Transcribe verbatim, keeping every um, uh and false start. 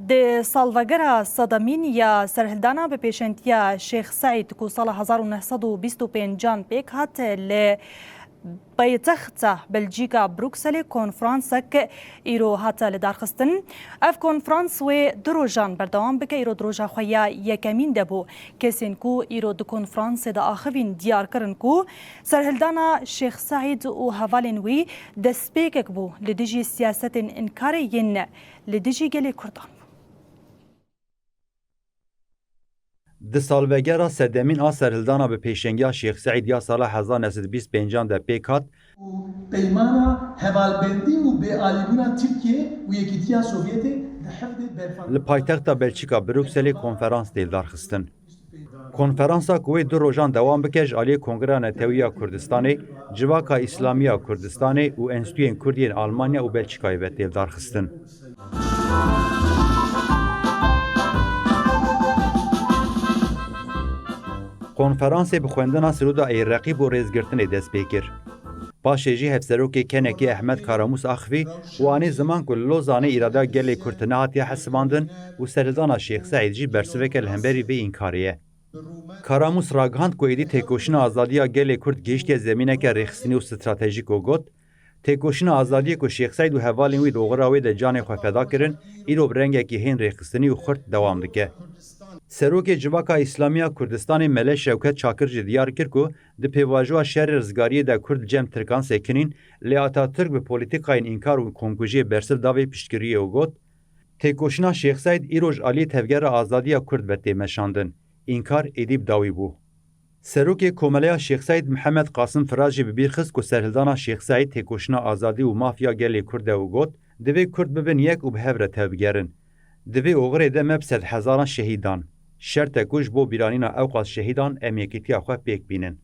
Di salvegera sedemîn ya serhildana bi pêşengtiya Şêx Seîd ku sala hezar û neh sed û bîst û pêncan pêk hat li paytexta Belçîka Brukselê konferansek îro hate lidarxistin. Ev konferans wê du rojan berdewam bike, îro di roja xwe ya yekemîn de bû. Kesên ku îro di konferansê de axivîn diyar kirin ku serhildana Şêx Seîd û hevalên wî destpêkek bû li dijî siyasetên înkarê yên li dijî gelê Kurdan bû. Di salvegera sedemîn a serhildana bi pêşengiya Şêx Seîd ya sala hezar neh sed û bîst pêncan de pêk hat, Peymana hevalbendî û bêalîbûna Tirkiye û Yekîtiya Sovyetê di hevdê berfan. Li paytexta Belçîka Brukselê konferans tê lidarxistin. Konferansa ku wê du rojan dewam bike ji aliyê Kongreya Netewî ya Kurdistanê, Civaka Îslamî ya Kurdistanê û Enstitûyên Kurd yên Almanya û Belçîkayê ve tê lidarxistin. Konferansê bi xwendina Sirûda Ey Reqîb û Rêzgirtinê dest pê kir. Paşê jî hevserokê kenekê Ehmed Karamûs axivî û anî ziman ku li Lozanê îradeya gelê Kurd nehatiye hesibandin û serhildana Şêx Seîd jî bersiveke li hemberî vê înkarê ye. Karamûs ragihand ku êdî têkoşîna azadî ya gelê Kurd gihiştiye zemîneke rêxistinî û stratejîk û got, Têkoşîna azadiyê ku Şêx Seîd û hevalên wî di oxira wê de canê xwe feda kirin, îro bi rengekî hên rêxistinî û xurt dewam dike. Serokê Civaka Îslamî ya Kurdistanê Mele Şewket Çakir jî diyar kir ku di pêvajoya şerê rizgariyê de Kurd li cem Tirkan sekinîn, lê Ataturk bi polîtîkayên înkar û komkujiyê bersiv da vê piştgiriyê û got, Têkoşîna Şêx Seîd îro ji aliyê Tevgera Azadî ya Kurd ve tê meşandin. Înkar êdî bi dawî bû. Serokê Komeleya Şêx Seîd Mihemed Qasim Firaz jî bi bîr xist ku serhildana Şêx Seîd têkoşîna azadî û maf ya gelê Kurd e û got, Divê Kurd bibin yek û bi hev re tevbigerin. Di vê oxirê de me bi sedhezaran şehîd dan. Şert e ku ji bo bîranîna ewqas şehîdan em yekîtiya xwe pêk bînin.